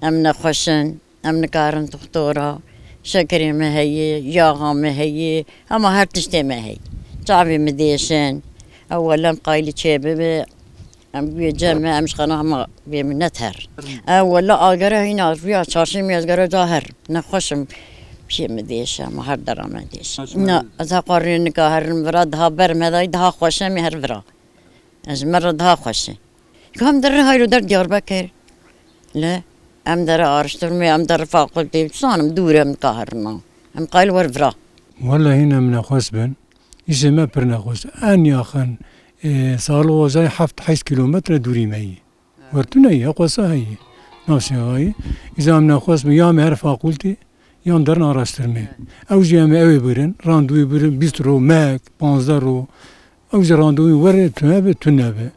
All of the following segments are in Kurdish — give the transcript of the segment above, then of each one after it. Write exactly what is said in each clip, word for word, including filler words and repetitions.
Em nexweş in, em nikarin doktora, şekerê me heye, yaxa me heye, hema her tiştê me heye. Çavê me diêşin, ew wele em qayilî çê bibe, em guye cem me, em ji xana hema bê min neter. Ew wele agere hîna rûya çarşemê ez gere ca her. Nexweş im, piyê me diêşe, hema her dera me diêşe. Çarşemê Na, ez heqa rê nika herim vira, daha ber me dayî, daha xweş em ê her vira. Ez ji me re daha xweş e. Ku em derin hayro der Diyarbekir. Le, em dere araştirme, em dere fakultê, zanim dûr em kaherina. Em qayil wer vira. Wele hîn em nexweş bin. Îşê me pir nexweş. En yaxin, e, sağlık ocağı heft heşt kilometre dûrî me yî. Wer tune yî, heqwesa heyî. Navşehayî. Îza em nexweş bin, ya em ê her fakultê, yan derin araştirme. Ew jî em ê ew ê birin, randewu birin, bîst ro, mek, panzdeh ro. Ew jî randewu were tune be, tune be.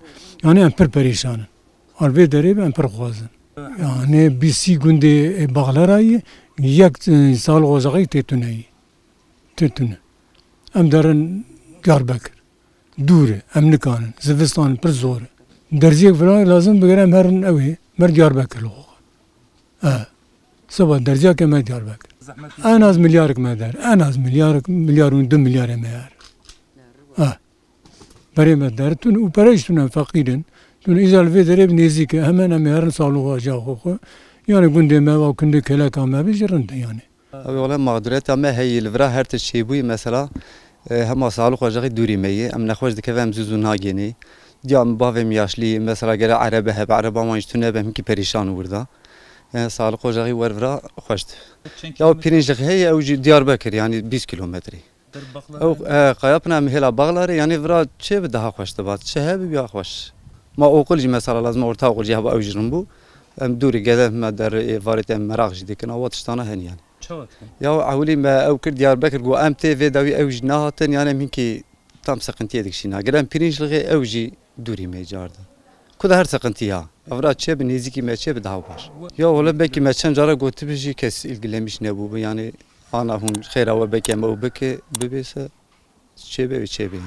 Yani em pir perîşan in. Ar vê derê be em pir xwazin. Yani bîsî gundê, e, Baxlerayî yek, e, sağlık ocağı tê tune yî. Tê tune. Em derin Diyarbekir. Dûr e, em nikarin. Zivistan pir zor e. Derziyek filan lazim bigire em herin ew ê. Mer Diyarbekir li xwe. E. Seba derziyeke me Diyarbekir. En az milyarek me der. En az milyarek, milyar û du milyarê me yer. E. Berê me der tune û pere jî tune, feqîr in. Tune îza li vê derê bi nêzîk e. Hemen em ê herin sağlık ocağı xwe. Yani gundê me ve gundê keleka me be jî rind e yani. Ew wele mağduriyeta me heye, li vira her tişt çêbûyî mesela, e, hema sağlık ocağı dûrî me yê. Em nexweş dikeve em zû zû nagênê. Diya min bavê min yaşlî, mesela gere erebe hebe, ereba wan jî tune be, hinkî perîşan û wirda. Yani sağlık ocağı wer vira xweş dibe. Ya pirinçlik heye, ew jî Diyarbekir yani bîst kilometre. Ew, e, Qayapina em hêla Baxlarê, yani vira çê bi daha xweş dibat. Çi hebe ya xweş. Ma okul jî mesela lazim, orta okul jî heba ew jî rind bû. Em dûrî gede me der ê varê te em meraq jî dikin. Awa tiştana hene yani. Çawa dikin? Ya ewilî me ew kir Diyarbekir, got em tê vê dawî ew jî nehatin, yani em hinkî tam seqintiyê dikişîna. Gere em pirinçlixê ew jî dûrî me carde. Ku da her seqintiya. Evra çê bi nêzîkî me çê bi daha baş. Ya wele belkî me çend cara gotibi jî kes ilgilenmiş nebû. Yani ana hûn xêra we belkî em ew bike, bibê se çê be wê çê be.